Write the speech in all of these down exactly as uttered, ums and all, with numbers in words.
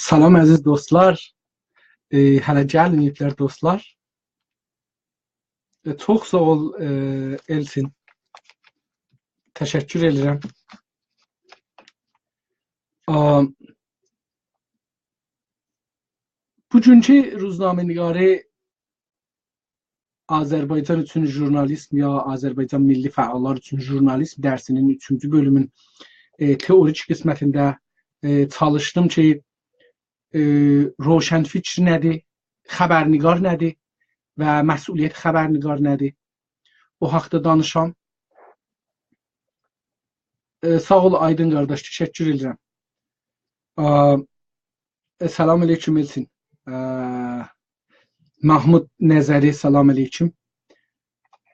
سلام عزیز دوستلار. ائ، هله گلمه‌ییبلر دوستلار. ائ، چوخ ساغ اول، ائ، ائلچین. تشکر ائدیرم. آ، بوگونکو روزنامه‌نگاری آذربایجان اوچون ژورنالیسم یا آذربایجان میللی فعاللار اوچون ژورنالیسم درسینین اوچونجو بؤلومون، ائ، تئوریک قسمتینده، ائ، چالیشدیم کی، ائ، روشنفکر نه‌دیر، خبرنگار نه‌دیر و مسئولیت خبرنگار نه‌دیر؟ او حاقدا دانیشام. ائ، ساغ اول، آیدین قارداش، تشکر ائدیرم. آ، ائ، سلام علیکم، ائلچین. ا، محمود نظری، سلام علیکم.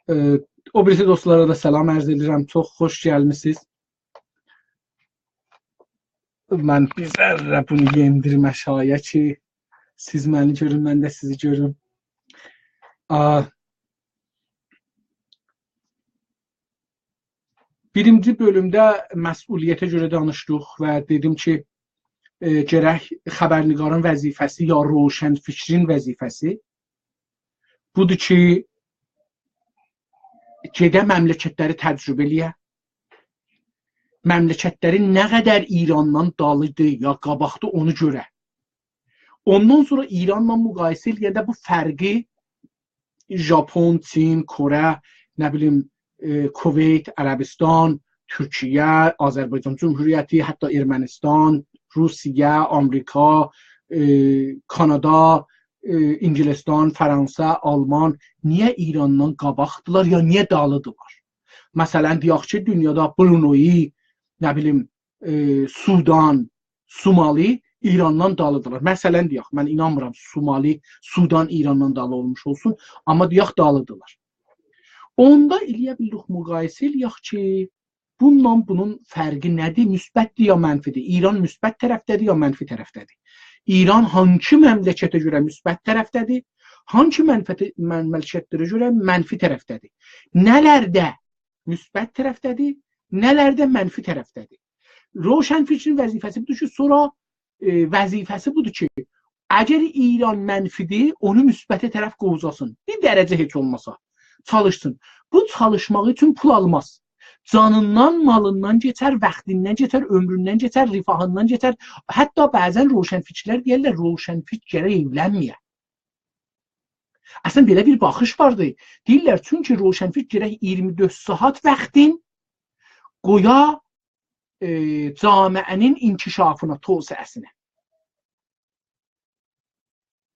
ائ، او بیریسی دوستلارا دا سلام عرض ائدیرم. چوخ خوش گلمیسینیز. من بیر ذره بونو یئندیریم آشاغییا کی، سیز منی گؤرون، من ده سیزی گؤروم. آ، بیرینجی بؤلومده مسئولیته گؤره دانیشدیق و دئدیم کی، ائ، گرک خبرنگارین وظیفه‌سی یا روشنفکرین وظیفه‌سی بودور کی، گئده مملکتلری تجربه ائله‌یه، مملکتلری نه قدر ایراندان دالیدیر یا قاباقدیر، اونو گؤره. اوندان سونرا ایرانلا مقایسه ائله‌ینده بو فرقی ژاپون، چین، کره، نه بیلیم، ائ، کویت، عربستان، تورکیه، آذربایجان جمهوریتی، حتی ارمنستان، روسیه، آمریکا، ائ، کانادا، ائ، انگلستان، فرانسه، آلمان نییه ایراندان قاباقدیلار یا نییه دالیدیلار؟ مثلا، دئیک کی، دونیادا برونئی، نه بیلیم، ائ، سودان، سومالی ایراندان دالیدیلار. مثلا، دئیک، من اینانمیرام سومالی، سودان ایراندان دالی اولموش اولسون، آمما دئیک، دالیدیلار. اوندا ائله‌یه بیلیریک، مقایسه ائله‌یک کی، بونونلا بونون فرقی نه‌دیر؟ مثبتدیر یا منفیدیر؟ ایران مثبت طرفده‌دیر یا منفی طرفده‌دیر؟ ایران هانسی مملکته گؤره مثبت طرفده‌دیر؟ هانسی منفی، مملکتلره گؤره منفی طرفده‌دیر؟ نه‌لرده مثبت طرفده‌دیر، نه‌لرده منفی طرفده‌دیر؟ روشنفکرین وظیفه‌سی بودور کی، سونرا، ائ، وظیفه‌سی بودور کی، اگر ایران منفیدیر، اونو مثبته طرف قووزاسین. بیر درجه هئچ اولماسا چالیشسین. بو چالیشماغی اوچون پول آلماز. جانیندان، مالیندان کئچر، واختیندان کئچر، عؤمروندن کئچر، رفاهیندان کئچر. حتی بعضا روشنفکرلر دئیرلر، روشنفکر گرک ائولنمه‌یه. اصلا، بئله بیر باخیش واردی. دئییرلر، چونکی روشنفکر گرک اییرمی دؤرد ساعات واختین قویا، ائ، جامعه‌نین انکشافینا، توسعه‌سینه.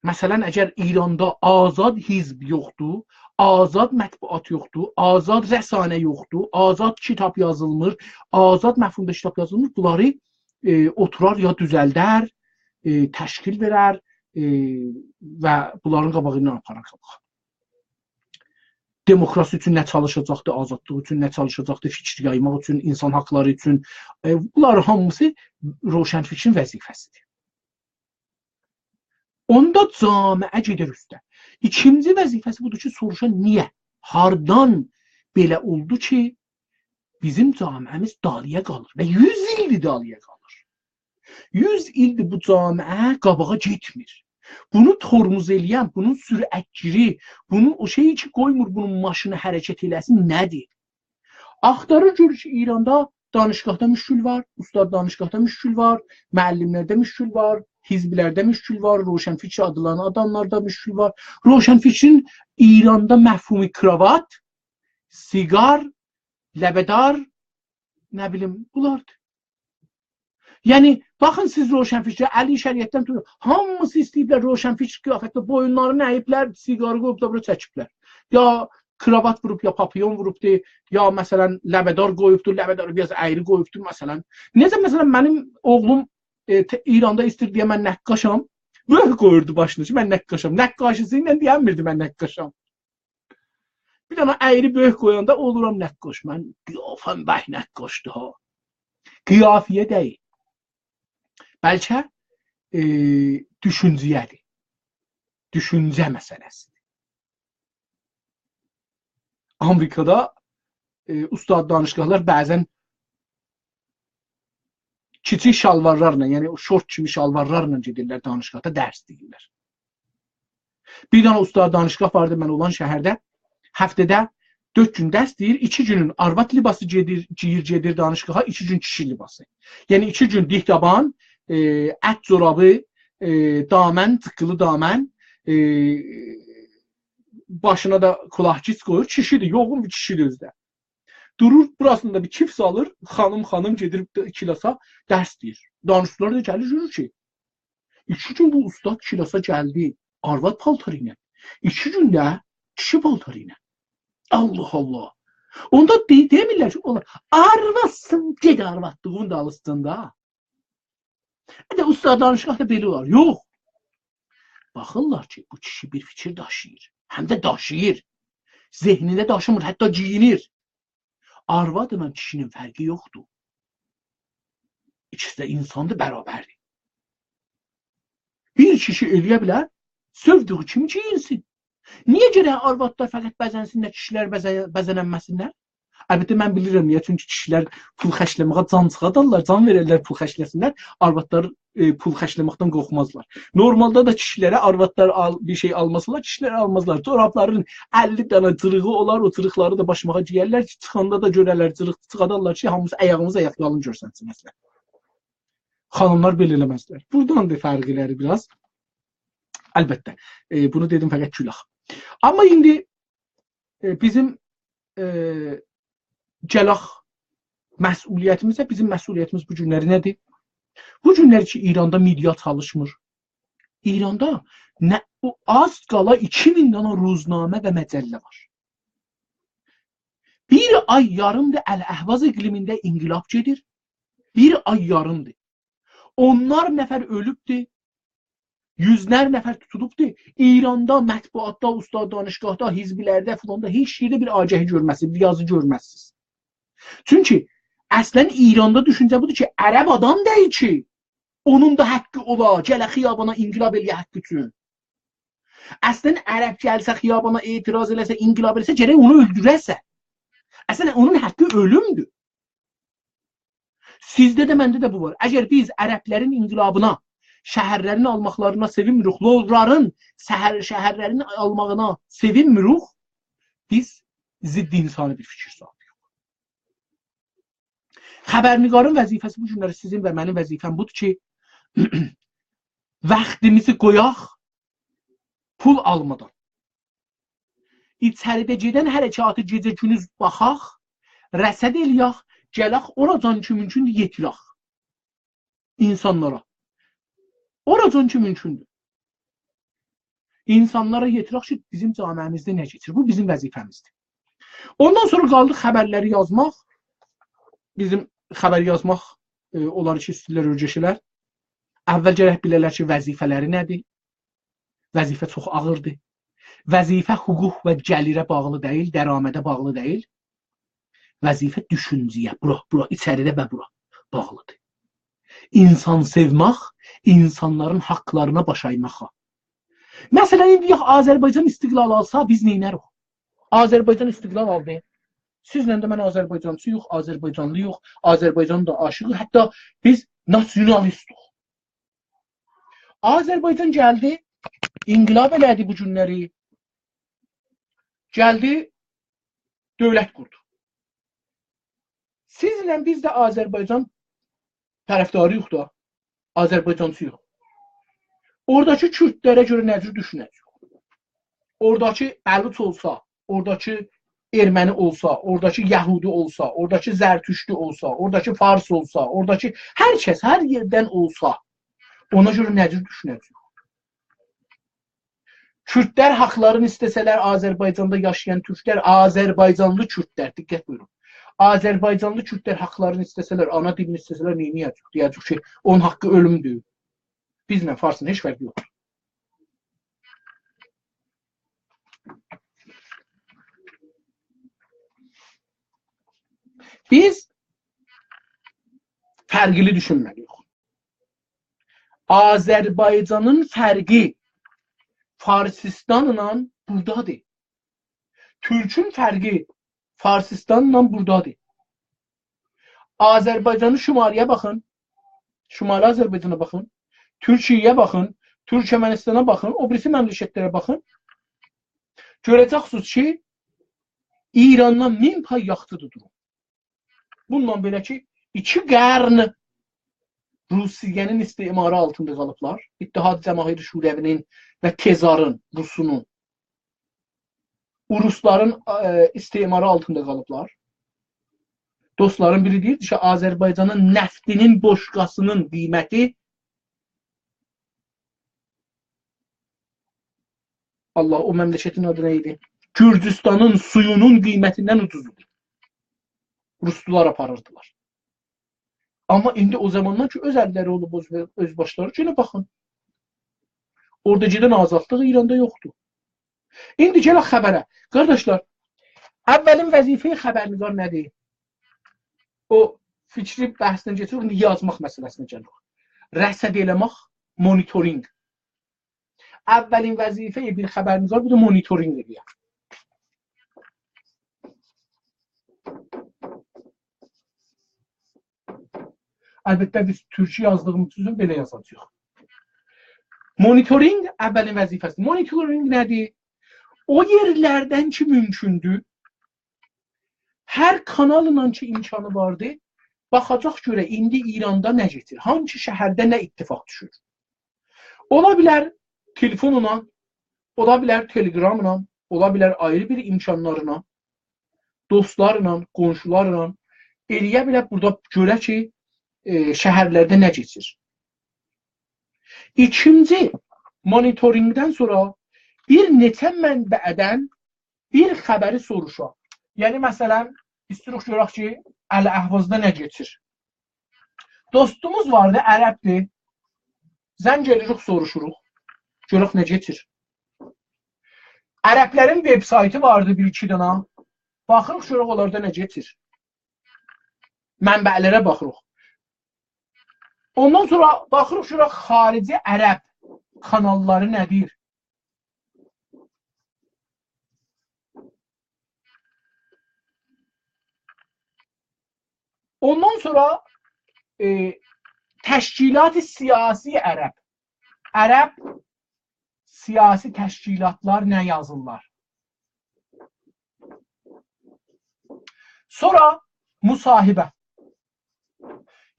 مثلا، اگر ایراندا آزاد حزب یوخدور، آزاد مطبوعات یوخدور، آزاد رسانه یوخدور، آزاد کیتاب یازیلمیر، آزاد مفهومدا کیتاب یازیلمیر، بونلاری، ائ، اوتورار یا دوزلدر، ائ، تشکیل وئرر، ائ، و بونلارین قاباغیندان آپارار قاباغا. دموکراسی اوچون نه چالیشاجاقدیر، آزادلیق اوچون نه چالیشاجاقدیر، فیکیر یایماق اوچون، اینسان حاقلاری اوچون، ائ، بونلار هامیسی روشنفکرین وظیفه‌سیدیر. اوندا جامعه گئدیر اوسته. ایکینجی وظیفه‌سی بودور کی، سوروشا نییه؟ هاردان بئله اولدو کی، بیزیم جامعه‌میز دالییا قالیر و یوز ایلدیر دالییا قالیر. یوز ایلدیر بو جامعه قاباغا گئتمیر. بونو ترمز ائله‌ین، بونون سرعتگیری، بونون او شئیی کی، قویمور بونون ماشینی حرکت ائله‌سین، نه‌دیر؟ آختاریر، گؤرور کی، ایراندا دانشگاهدا مشکل وار، اوستاد دانشگاهدا مشکل وار، معلم‌لرده مشکل وار، حزب‌لرده مشکل وار، روشنفکر آدلانان آداملاردا مشکل وار. روشنفکرین ایراندا مفهومو کراوات، سیگار، لبه‌دار، نه بیلیم، بونلاردیر. یعنی، باخین سیز روشنفکره، علی شریعتدن توتون، هامیسی ایسته‌ییبلر روشنفکر قیافتده، بویونلارینی اییبلر، سیگاری قویوب دا بورا چکیبلر. یا کراوات ووروب، یا پاپیون ووروبدور، یا مثلا لبه‌دار قویوبدور، لبه‌داری بیر آز اَیری قویوبدور مثلا. نئجه مثلا منیم اوغلوم، ائ، ت-، ایراندا ایسته‌ییر دئیه من نقاشام، بؤرک قویوردو باشینا کی، من نقاشام. نقاشی‌سی ایله دئینمیردی من نقاشام. بیر دنه اَیری بؤرک قویاندا اولورام نقاش. من قیافه‌م بک نقاشدیر ها. قیافه‌یه دئییل. بلکه، ائ، دوشونجه‌یه‌دیر. دوشونجه مسئله‌سیدیر. آمریکادا، ائ، اوستاد دانشگاهلار بعضا کیچیک شالوارلارلا، یعنی او شورت کیمی شالوارلارلا گئدیرلر دانشگاهدا، درس دئییرلر. بیر دنه اوستاد دانشگاه واردی من اولان شهرده. هفته‌ده دؤرد گون درس دئییر، ایکی گونون آرواد لباسی گئدیر، گئییر، گئدیر دانشگاها، ایکی گون کیشی لباسی. یعنی ایکی گون دیک دابان، ائ، ات جورابی، ائ، دامن، جیققیلی دامن، ائ، باشینا دا کولاق‌گیج قویور، کیشی‌دیر، یوغون بیر کیشی‌دیر اؤزو ده. دورور، بوراسیندا بیر کیف سالیر، خانیم، خانیم گئدیر کلاسا درس دئییر. دانشجولار دا گلیر، گؤرور کی، ایکی گون بو اوستاد کلاسا گلدی آرواد پالتاری ایله، ایکی گون ده کیشی پالتاری ایله. الله الله. اوندا دئ-، دئمیرلر کی، اولار، آروادسین، گئت آروادلیغین دالیسیندا. هه ده اوستاد دانشگاه دا بئله اولار. یوخ. باخیرلار کی، بو کیشی بیر فیکیر داشیییر. هم ده داشیییر. ذهنینده داشیمیر، حتی گئیینیر. آروادلا کیشی‌نین فرقی یوخدور. ایکیسی ده اینساندیر، برابردیر. بیر کیشی ائلیه بیلر، سئودیگی کیمی گئیینسین. نییه گرک آروادلار فقط بزنسینلر، کیشیلر بزه-، بزننمه‌سینلر؟ البته، من بیلیرم نییه، چونکی کیشیلر پول خرجله‌مه‌یه جان چیخادارلار، جان وئررلر پول خرجله‌سینلر. آروادلار، ائ، پول خرجله‌مکدن قورخمازلار. نورمالدا دا کیشیلره آروادلار آل-، بیر شئی آلماسالار، کیشیلر آلمازلار. جورابلارین اللی دنه جیریغی اولار، او جیریقلاری دا باشماغا گئیرلر کی، چیخاندا دا گؤررلر، جیریق چیخادارلار کی، هامیسی آیاغیمیز آیاق یالین گؤرسنسین، مثلا. خانیملار بئله ائله‌مزلر. بورادان دا فرقلری بیر آز. البته، ائ، بونو دئدیم فقط کی، گولک. آمما ایندی، ائ، بیزیم، ائ، گلک مسئولیتیمیزه، بیزیم مسئولیتیمیز بو گونلری نه‌دیر؟ بو گونلری کی، ایراندا مئدیا چالیشمیر. ایراندا نه، او آز قالا ایکی مین دنه روزنامه و مجله وار. بیر آی یاریمدیر الاحواز اقلیمینده انقلاب گئدیر. بیر آی یاریمدیر. اونلار نفر اؤلوبدور، یوزلر نفر توتولوبدور. ایراندا، مطبوعاتدا، اوستاد دانشگاهدا، حزبلرده، فلاندا، هئچ یئرده بیر آگهی گؤرمزسینیز، بیر یازی گؤرمزسینیز. چونکی اصلا ایراندا دوشونجه بودور کی، عرب آدام دئییل کی، اونون دا حقی اولا، گله خیابانا انقلاب ائله‌یه حقی اوچون. اصلا عرب گلسه خیابانا اعتراض ائله‌سه، انقلاب ائله‌سه، گرک اونو اؤلدوره‌سن. اصلا اونون حقی اؤلومدور. سیزده ده، منده ده بو وار. اگر بیز عربلرین انقلابینا، شهرلرین آلماقلارینا سئوینمیریک، لورلارین شهر، شهرلرین آلماغینا سئوینمیریک، بیز ضد انسانی بیر فیکیر صاحیبی‌ییک. خبرنگارین وظیفه‌سی بو گونلری، سیزین و منیم وظیفه‌م بودور کی، واختیمیزی قویاق پول آلمادان. ایچریده گئدن حرکاتی گئجه گوندوز باخاق، رصد ائله‌یک، گلک اوراجان کی مومکوندور یئتیرک اینسانلارا. اوراجان کی مومکوندور. اینسانلارا یئتیرک کی، بیزیم جامعه‌میزده نه کئچیر. بو بیزیم وظیفه‌میزدیر. اوندان سونرا قالدی خبرلری یازماق. بیزیم خبر یازماق، ائ، اونلار کی ایسته‌ییرلر اؤیرشه‌لر، اول گرک بیله‌لر کی، وظیفه‌لری نه‌دیر؟ وظیفه چوخ آغیردیر. وظیفه حقوق و گلیره باغلی دئییل، درآمده باغلی دئییل. وظیفه دوشونجه‌یه، بورا، بورا، ایچریده و بورا باغلیدیر. اینسان سئومک، اینسانلارین حاقلارینا باش اَیمکه. مثلا، ایندی یوخ، آذربایجان استقلال آلسا، بیز نئینه‌ریک؟ آذربایجان استقلال آلدی. سیزله ده من آذربایجانچی‌ییق، آذربایجانلی‌ییق، آذربایجانین دا عاشیقی، حتی بیز ناسیونالیستیک. آذربایجان گلدی، انقلاب ائله‌دی بو گونلری. گلدی، دؤولت قوردو. سیزله بیز ده آذربایجان طرفداری‌ییق دا، آذربایجانچی‌ییق. اوراداکی کوردلره گؤره نه جور دوشونه‌جه‌ییک؟ اوراداکی بلوچ اولسا، اوراداکی ارمنی اولسا، اوراداکی یهودی اولسا، اوراداکی زرتشتی اولسا، اوراداکی فارس اولسا، اوراداکی هر کس، هر یئردن اولسا، اونا گؤره نه جور دوشونه‌جه‌ییک؟ کوردلر حاقلارینی ایسته‌سه‌لر، آذربایجاندا یاشایان تورکلر، آذربایجانلی کوردلر، دقت بویورون. آذربایجانلی کوردلر حاقلارینی ایسته‌سه‌لر، آنا دیلینی ایسته‌سه‌لر، نئینیه‌جک؟ دئیه‌جک کی، اونون حاققی اؤلومدور. بیزله فارسین هئچ فرقی یوخدور. بیز فرقلی دوشونمه‌لی‌ییک. آذربایجانین فرقی فارسیستانلا بورادادیر. تورکون فرقی فارسیستانلا بورادادیر. آذربایجانی شماری‌یه باخین. شمالی آذربایجانا باخین، تورکیه‌یه باخین، تورکمنیستانا باخین، او بیریسی مملکتلره باخین. گؤره‌جکسینیز کی، ایراندان مین پای یاخشیدیر دوروم. بونونلا بئله کی، ایکی قرن روسیه‌نین استعماری آلتیندا قالیبلار. اتحاد جماهیر شوروی‌نین و تزارین، روسونون، اورسلارین، ائ، استعماری آلتیندا قالیبلار. دوستلارین بیری دئییردی کی، آذربایجانین نفتینین بوشکاسینین قیمتی، الله، او مملکتین آدی نه ایدی؟ گورجوستانین سویونون قیمتیندن اوجوز ایدی. روسلولار آپاریردیلار. آمما ایندی او زاماندان کی، اؤز اللری اولوب اؤز، اؤز باشلاری، گئنه باخین. اورادا گئدن آزادلیق ایراندا یوخدور. ایندی گلک خبره. قارداشلار، اولین وظیفه‌ی خبرنگار نه‌دیر؟ او فیکری بحثدن کئچیریک، ایندی یازماق مسئله‌سینه گلیریک. رصد ائله‌مک، مونیتورینگ. اولین وظیفه‌ی بیر خبرنگار بودور، مونیتورینگ ائله‌یه. البته، بیز تورکی یازدیغیمیز اوچون بئله یازاجاغیق. مونیتورینگ اولین وظیفه‌سی. مونیتورینگ نه‌دیر؟ او یئرلردن کی، مومکوندور، هر کاناللا کی، امکانی واردی، باخاجاق گؤره ایندی ایراندا نه کئچیر، هانسی شهرده نه اتفاق دوشور. اولا بیلر تلفونلا، اولا بیلر تلگراملا، اولا بیلر آیری بیر امکانلارلا، دوستلارلا، قونشولارلا، ائله‌یه بیلر بورادا گؤره کی، ائ، شهرلرده نه کئچیر. ایکینجی، مونیتورینگدن سونرا بیر نئچه منبعدن بیر خبری سوروشا. یعنی، مثلا، ایسته‌ییریک گؤرک کی، الاحوازدا نه کئچیر. دوستوموز واردی، عربدیر. زنگ ائله‌ییریک، سوروشوروق. گؤرک نه کئچیر. عربلرین وبسایتی واردی بیر-ایکی دنه. باخیریق، گؤرک اونلاردا نه کئچیر. منبعلره باخیریق. اوندان سونرا باخیریق، گؤرک خارجی عرب کاناللاری نه‌دیر؟ اوندان سونرا، ائ، تشکیلات سیاسی عرب. عرب سیاسی تشکیلاتلار نه یازیرلار؟ سونرا مصاحبه.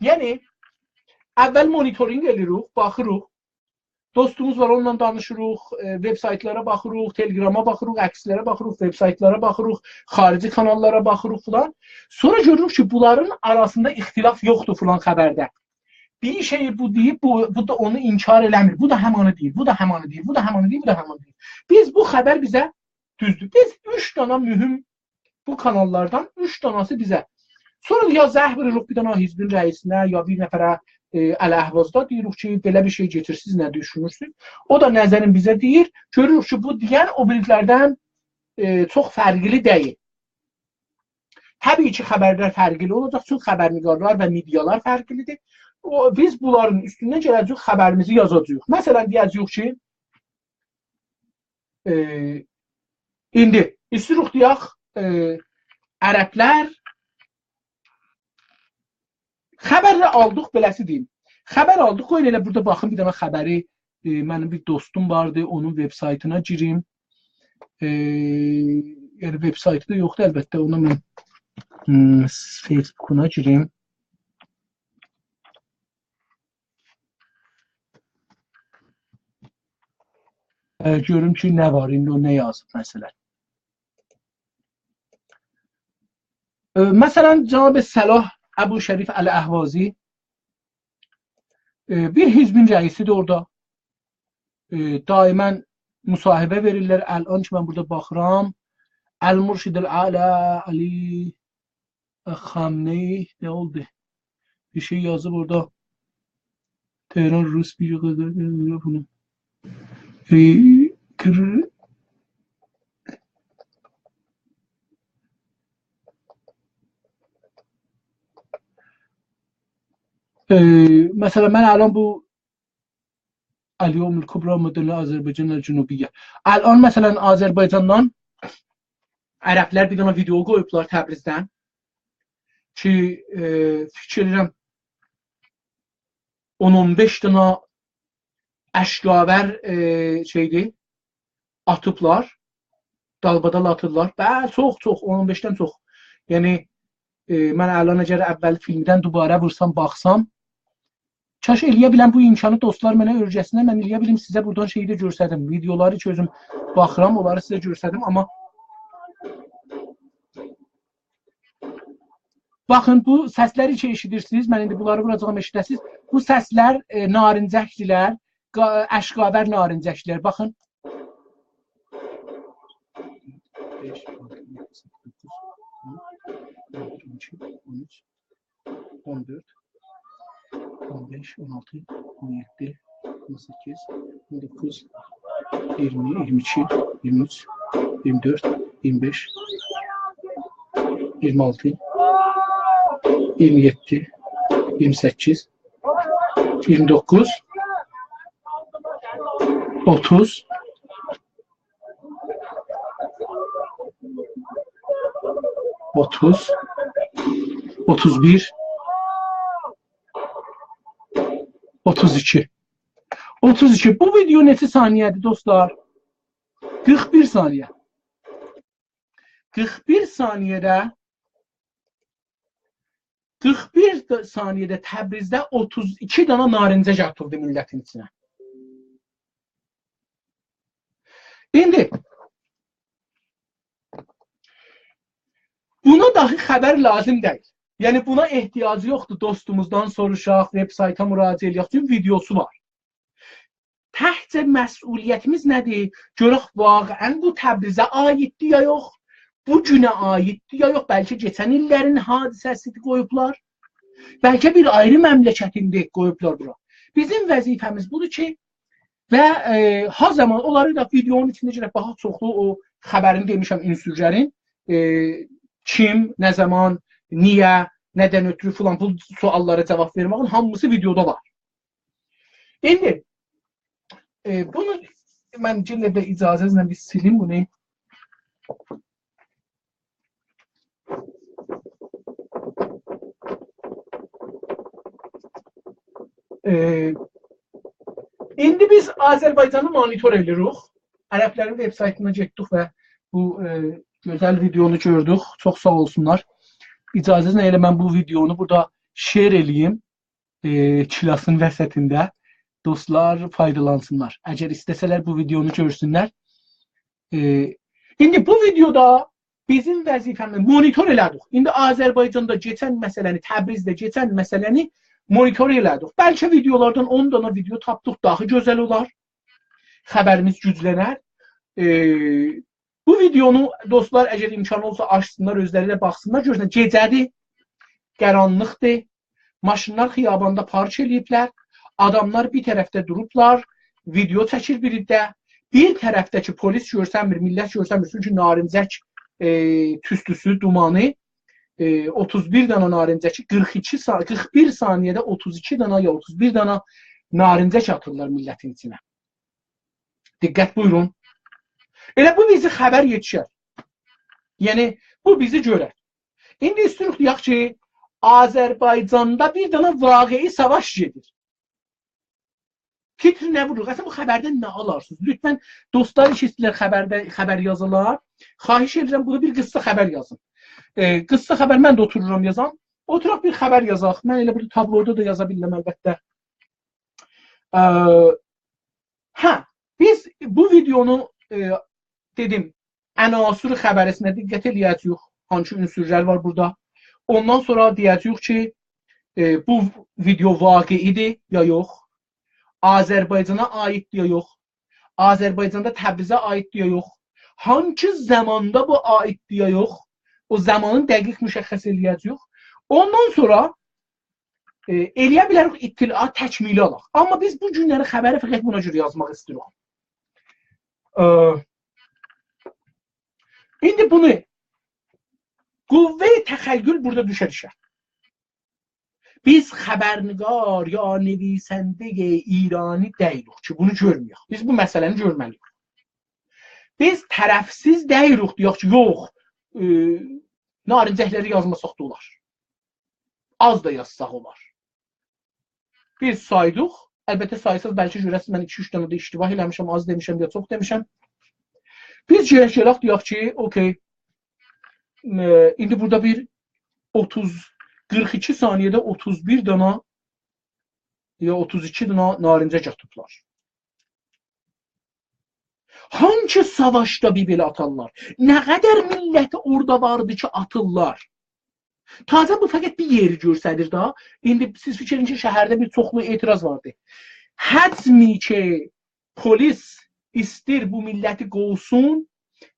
یعنی، اول مونیتورینگ ائله‌ییریک، باخیریق. دوستوموز وار، اونونلا دانیشیریق، ائ، وبسایتلارا باخیریق، تلگراما باخیریق، عکسلره باخیریق، وبسایتلارا باخیریق، خارجی کاناللارا باخیریق فلان. سونرا گؤروروک کی، بونلارین آراسیندا اختلاف یوخدور فلان خبرده. بیر شئیی بو دئییب، بو، بو دا اونو انکار ائله‌میر. بو دا همانی دئییر، بو دا همانی دئییر، بو دا همانی دئییر، بو دا همانی دئییر. بیز بو خبر بیزه دوزدور. بیز اوچ دنه مهم بو کاناللاردان اوچ دنه‌سی بیزه. سونرا یا زنگ ووروروق بیر دنه حزبین رئیسینه، یا بیر نفره، ائ، الاحوازدا دئییریک کی، بئله بیر شئی کئچیر، سیز نه دوشونورسونوز؟ او دا نظرین بیزه دئییر. گؤروروک کی، بو دئین او بیریلردن، ائ، چوخ فرقلی دئییل. طبیعی کی، خبرلر فرقلی اولاجاق، چونکی خبرنگارلار و مئدیالار فرقلیدیر. او، بیز بونلارین اوستوندن گله‌جه‌ییک، خبریمیزی یازاجاغیق. مثلا، دئیه‌جه‌ییک کی، ائ، ایندی ایسته‌ییریک دئیک، ائ، عربلر خبرلر آلدیق، بئله‌سی دئییم. خبر آلدیق، قویون ائله بورادا باخیم، بیر دنه خبری، ائ، منیم بیر دوستوم واردی، اونون وبسایتینا گیریم. ائ، یعنی وبسایتی دا یوخدور، البته، اونا من، هوم، فیسبوکونا گیریم. ائ، گؤروم کی، نه وار، ایندی او نه یازیب، مثلا. ائ، مثلا، جناب صلاح ابوشریف الاحوازی، ائ، بیر حزبین رئیسیدیر اورادا. ائ، دائما مصاحبه وئریرلر. الان کی، من بورادا باخیرام، المرشد الاعلی علی خامنه‌ای نه اولدو؟ بیر شئی یازیب اورادا. تهران روس بیر قدر بونو. ائ، کر-، ائ، مثلا، من الان بو الیوم الکبری مدن آذربایجان الجنوبیه. الان، مثلا، آذربایجاندان عربلر بیر دنه ویدئو قویوبلار تبریزدن کی، ائ، فیکیر ائدیرم، اون اون بئش دنه اشک‌آور، ائ، شئیدیر، آتیبلار. دالبادال آتیرلار. به، چوخ، چوخ، اون اون بئشدن چوخ. یعنی، ائ، من الان اگر اول فیلمدن دوباره وورسام، باخسام، کاش ائلیه بیلم بو امکانی دوستلار منه اؤرگتسینلر، من ائلیه بیلیم سیزه بورادان شئیی ده گؤستریم. ویدئولاری کی اؤزوم باخیرام، اونلاری سیزه گؤستریم، آمما باخین، بو سسلری کی ائشیدیرسینیز، من ایندی بونلاری ووراجاغام، ائشیده‌سینیز. بو سسلر، ائ، نارنجکدیرلر، قا-، اشک‌آور نارنجکدیرلر. باخین. بئش، آلتی، یئددی، سککیز، دوققوز، اون، اون ایکی، اون اوچ، اون دؤرد، اون بئش، اون آلتی، اون یئددی، اون سککیز، اون دوققوز، اییرمی، اییرمی ایکی، اییرمی اوچ، اییرمی دؤرد، اییرمی بئش، اییرمی آلتی، اییرمی یئددی، اییرمی سککیز، اییرمی دوققوز، اوتوز، اوتوز، اوتوز بیر، اوتوز ایکی. اوتوز ایکی. بو ویدئو نئچه ثانیه‌دیر، دوستلار؟ قیرخ بیر ثانیه. قیرخ بیر ثانیه‌ده، قیرخ بیر ثانیه‌ده تبریزده اوتوز ایکی دنه نارنجک آتیلدی میللتین ایچینه. ایندی بونا داخی خبر لازیم دئییل. یعنی بونا احتیاجی یوخدور دوستوموزدان سوروشاق، وب‌سایتا مراجعه ائلیک. چونکی ویدئوسو وار. تکجه مسئولیتیمیز نه‌دیر؟ گؤرک واقعاً بو تبریزه عایددیر یا یوخ، بو گونه عایددیر یا یوخ، بلکه کئچن ایللرین حادثه‌سیدیر، قویوبلار. بلکه بیر آیری مملکتیندیر، قویوبلار بورا. بیزیم وظیفه‌میز بودور کی، و، ائ، ها زامان اونلاری دا ویدئونون ایچینده گرک باخاق، چوخلو او خبرینی دئمیشم، عنصرلرین، ائ، کیم، نه زامان، نییه، نه‌دن اؤترو فلان، بو سؤاللارا جواب وئرمه‌یین هامیسی ویدئودا وار. ایندی، ائ، بونو من یئنه ده اجازه‌نیزله بیر سیلیم بونو. ائ، ایندی بیز آذربایجانی مونیتور ائدیریک. عربلرین وب‌سایتینا گئتدیک و بو، ائ، گؤزل ویدئونو گؤردوک. چوخ ساغ اولسونلار. اجازه‌نیزله ائله من بو ویدئونو بورادا شیر ائله‌ییم. ائ، کلاسین وسطینده دوستلار فایدالانسینلار. اگر ایسته‌سه‌لر بو ویدئونو گؤرسونلر. ائ، ایندی بو ویدئودا بیزیم وظیفه‌میز مونیتور ائله‌دیک. ایندی آذربایجاندا کئچن مسئله‌نی، تبریزده کئچن مسئله‌نی مونیتور ائله‌دیک. بلکه ویدئولاردان اون دانا ویدئو تاپدیق، داها گؤزل اولار. خبریمیز گوجلنر. ائ، بو ویدئونو دوستلار، اگر امکانی اولسا، آچسینلار، اؤزلری ده باخسینلار، گؤرسونلر. گئجه‌دیر، قارانلیقدیر. ماشینلار خیاباندا پارک ائله‌ییبلر. آداملار بیر طرفده دوروبلار، ویدئو چکیر بیری ده. بیر طرفده کی پلیس گؤرسنمیر، میللت گؤرسنمیر. چونکی نارنجک، ائ، توستوسو، دومانی، ائ، اوتوز بیر دانا نارنجکی قیرخ ایکی سا-، قیرخ بیر ثانیه‌ده اوتوز ایکی دانا یا اوتوز بیر دانا نارنجک آتیرلار میللتین ایچینه. دقت بویورون. ائله بو بیزی خبر یئتیشر. یعنی، بو بیزی گؤرر. ایندی ایسته‌ییریک دئیک کی، آذربایجاندا بیر دنه واقعی ساواش گئدیر. تیتر نه ووروروق؟ اصلاً بو خبردن نه آلارسینیز؟ لطفاً، دوستلار کی ایسته‌ییرلر خبرده، خبر یازالار، خواهش ائدیرم، بونو بیر قیسا خبر یازین. ائ، قیسا خبر، من ده اوتورورام یازام. اوتوراق بیر خبر یازاق. من ائله بورادا تابلودا دا یازا بیلرم، البته. ائ، هه، بیز بو ویدئونو، ائ، دئدیم، عناصر خبری‌سینه دقت ائله‌یه‌جه‌ییک. هانسی عنصرلر وار بورادا. اوندان سونرا دئیه‌جه‌ییک کی، ائ، بو ویدئو واقعی‌دیر یا یوخ؟ آذربایجانا عایددیر یا یوخ؟ آذربایجاندا تبریزه عایددیر یا یوخ؟ هانسی زاماندا بو عایددیر یا یوخ؟ او زامانی دقیق مشخص ائله‌یه‌جه‌ییک. اوندان سونرا، ائ، ائلیه بیلریک اطلاعات تکمیلی آلاق. آمما بیز بو گونلری خبری فقط بونا گؤره یازماق ایسته‌ییریک. ائ، ایندی بونو قوه تخیل بورادا دوشر ایشه. بیز خبرنگار یا نویسنده‌ی ایرانی دئییلیک کی، بونو گؤرمه‌یک. بیز بو مسئله‌نی گؤرمه‌لی‌ییک. بیز طرفسیز دئییلیک، دئیک کی، یوخ، ائ، نارنجکلری یازماساق دا اولار. آز دا یازساق اولار. بیز سایدیق. البته، سایساز بلکه گؤره‌سیز، من ایکی-اوچ دنه ده اشتباه ائله‌میشم، آز دئمیشم یا چوخ دئمیشم. بیز گرک گلک دئیک کی، اوکی، ائ، ایندی بورادا بیر اوتوز، قیرخ ایکی ثانیه‌ده اوتوز بیر دانا یا اوتوز ایکی دانا نارنجک آتیبلار. هانسی ساواشدا بیر بئله آتارلار؟ نه قدر میللتی اورادا واردی کی، آتیرلار؟ تازه بو فقط بیر یئری گؤستریر دا. ایندی سیز فیکیر ائدین کی، شهرده بیر چوخلو اعتراض واردی. حجمی کی، پلیس ایستیر بو میللتی قووسون،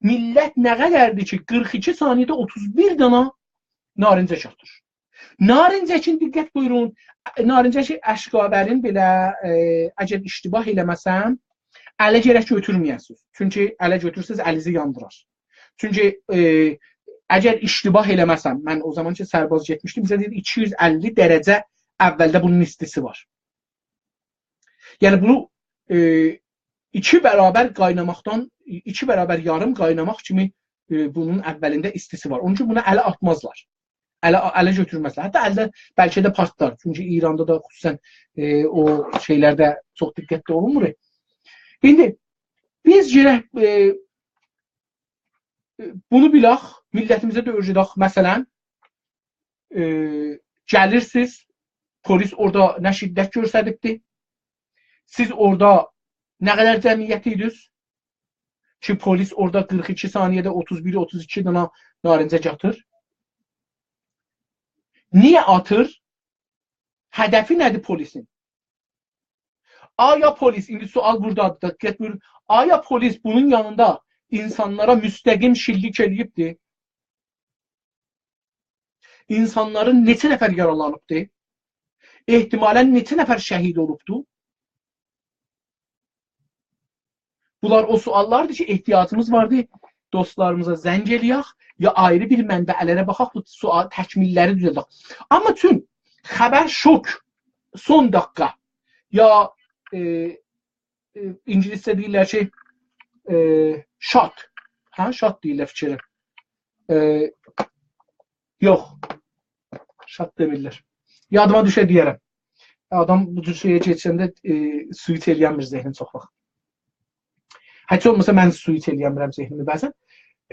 میللت نه قدردیر کی، قیرخ ایکی ثانیه‌ده اوتوز بیر دانا نارنجک آتیر. نارنجکین، دقت بویورون، نارنجکی اشکاورین بئله، ائ، اگر اشتباه ائله‌مه‌سم، اله گرک گؤتورمه‌یه‌سینیز. چونکی اله گؤتورسز، الیزی یاندیرار. چونکی، ائ، اگر اشتباه ائله‌مه‌سم، من او زامان کی سرباز گئتمیشدیم، بیزه دئییر ایکی یوز اللی درجه اولده بونون ایستیسی وار. یعنی بونو، ائ، ایکی برابر قایناماقدان، ایکی برابر یاریم قایناماق کیمی، ائ، بونون اولینده ایستیسی وار. اونون اوچون بونا اله آتمازلار. اله، اله گؤتورمزلر. حتی الده بلکه ده پارتلار. چونکی ایراندا دا خصوصاً، ائ، او شئیلرده چوخ دقتلی اولونمور. ایندی بیز گرک، ائ، ائ، بونو بیلک، میللتیمیزه ده اؤیره‌دک. مثلاً، ائ، گلیرسیز، پلیس اورادا نه شدت گؤستریبدی؟ سیز اورادا نه قدر جمعیت ایدینیز کی، پلیس اورادا قیرخ ایکی ثانیه‌ده اوتوز بیر، اوتوز ایکی دانا نارنجک آتیر؟ نییه آتیر؟ هدفی نه‌دیر پلیسین؟ آیا پلیس، ایندی سؤال بورادادیر، دقت بویورون. آیا پلیس بونون یانیندا اینسانلارا مستقیم شلیک ائله‌ییبدی؟ اینسانلارین نئچه نفر یارالانیبدی؟ احتمالاً نئچه نفر شهید اولوبدو؟ بونلار او سؤاللاردیر کی، احتیاجیمیز واردی دوستلاریمیزا زنگ ائله‌یک، یا آیری بیر منبع‌لره باخاق، بو سؤال تکمیل‌لری دوزلدک. آمما چون خبر شوک، سون دقیقه، یا، ائ، ائ، اینگیلیسجه دئییرلر کی، ائ، شات. هه، شات دئییرلر فیکریم. ائ، یوخ. شات دئمیرلر. یادیما دوشه دئیه‌رم. آدام بو جور شئیه کئچنده، ائ، سویچ ائله‌ینمیر ذهنین چوخ واخت. هئچ اولماسا من سویچ ائله‌ینمیرم ذهنیمی بعضاً.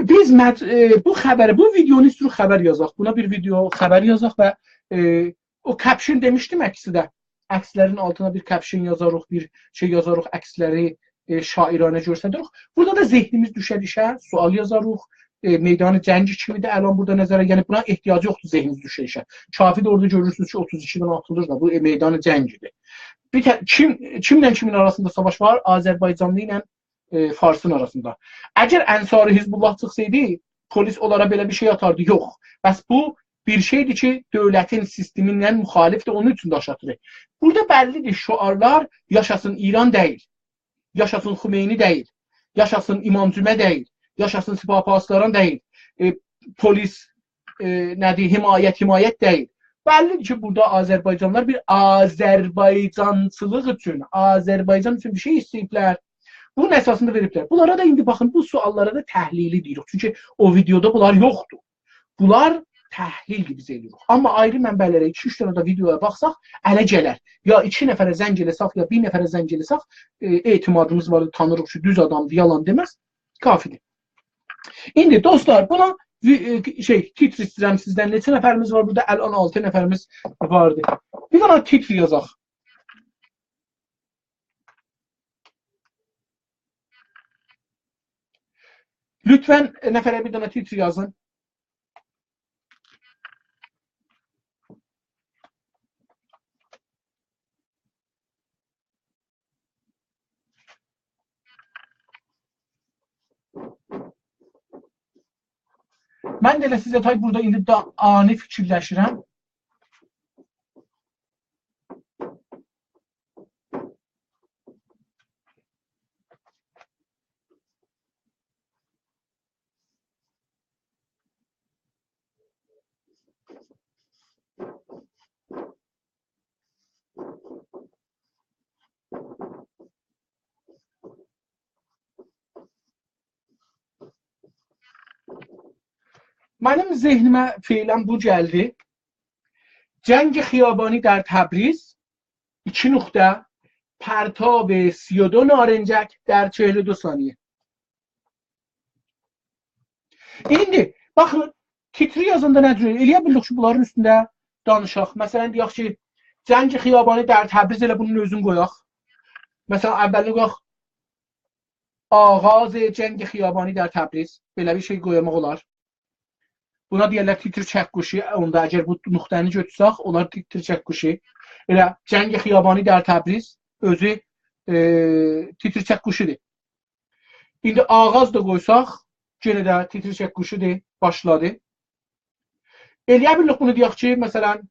بیز مج-، ائ، بو خبری، بو ویدئونو ایستیریک خبر یازاق. بونا بیر ویدئو خبر یازاق و، ائ، او کپشن دئمیشدیم عکسده. عکسلرین آلتینا بیر کپشن یازاریق، بیر شئی یازاریق، عکسلری، ائ، شاعرانه گؤستریریک. بورادا دا ذهنیمیز دوشر ایشه، سؤال یازاریق. ائ، میدان جنگ کیمی‌دیر الان بورادا نظره، یعنی بونا احتیاجی یوخدور ذهنیمیز دوشه ایشه. کافی‌دیر اورادا گؤرورسونوز کی، اوتوز ایکی دنه آتیلیر دا، بو، ائ، میدان جنگی‌دیر. بیر ته-، کیم، کیمله کیمین آراسیندا ساواش وار؟ آذربایجانلی ایله، ائ، فارسین آراسیندا. اگر انصار حزب‌الله چیخسایدی، پلیس اونلارا بئله بیر شئی آتاردی؟ یوخ. بس بو بیر شئی‌دیر کی، دؤولتین سیستمی ایله مخالف‌دیر، اونون اوچون داش آتیر. بورادا بللی‌دیر، شعارلار «یاشاسین ایران» دئییل، «یاشاسین خمینی» دئییل، «یاشاسین امام جمعه» دئییل، «یاشاسین سپاه پاسداران» دئییل، ائ، پلیس، ائ، نه‌دیر، «حمایت، حمایت» دئییل. بللی‌دیر کی، بورادا آذربایجانلیلار بیر آذربایجانچیلیق اوچون، آذربایجان اوچون بیر شئی ایسته‌ییبلر. بونون اساسیندا وئریبلر. بونلارا دا ایندی باخین، بو سؤاللارا دا تحلیلی دئییریک. چونکی او ویدئودا بونلار یوخدور. بونلار تحلیل‌دیر بیز ائله‌ییریک. آمما آیری منبع‌لره، ایکی-اوچ دنه ده ویدئویا باخساق، اله گلر. یا ایکی نفره زنگ ائله‌سک، یا بیر نفره زنگ ائله‌سک، ائ، اعتمادیمیز وار، تانیریق کی، دوز آدامدیر، یالان دئمز. کافی‌دیر. ایندی دوستلار، بونا وی-، ائ، شئی، تیتر ایسته‌ییرم سیزدن. نئچه نفریمیز وار بورادا؟ الان آلتی نفریمیز واردی. بیر دنه تیتر یازاق. لطفاً، ائ، نفره بیر دنه تیتر یازین. من ده ائله سیزه تای بورادا ایندی دا آنی فیکیرلشیرم. منیم ذهنیمه فعلاً بو گلدی. جنگ خیابانی در تبریز ایکی نقطه، پرتاب سی و دو نارنجک در چهل و دو ثانیه. ایندی باخین، تیتری یازاندا نه جور ائلیه بیلیریک کی، بونلارین اوستونده دانیشاق؟ مثلا، دئیک کی، جنگ خیابانی در تبریز، ائله بونون اؤزونو قویاق. مثلا، اولینی قویاق، آغاز جنگ خیابانی در تبریز. بئله بیر شئی قویماق اولار. بونا دئیرلر تیتر چکشی. اوندا اگر بو نقطه‌نی گؤتورسک، اولار تیتر چکشی. ائله جنگ خیابانی در تبریز اؤزو، ائ، تیتر چکشی‌دیر. ایندی آغاز دا قویساق، یئنه ده تیتر چکشی‌دیر، باشلادی. ائلیه بیلیریک بونو دئیک کی، مثلا،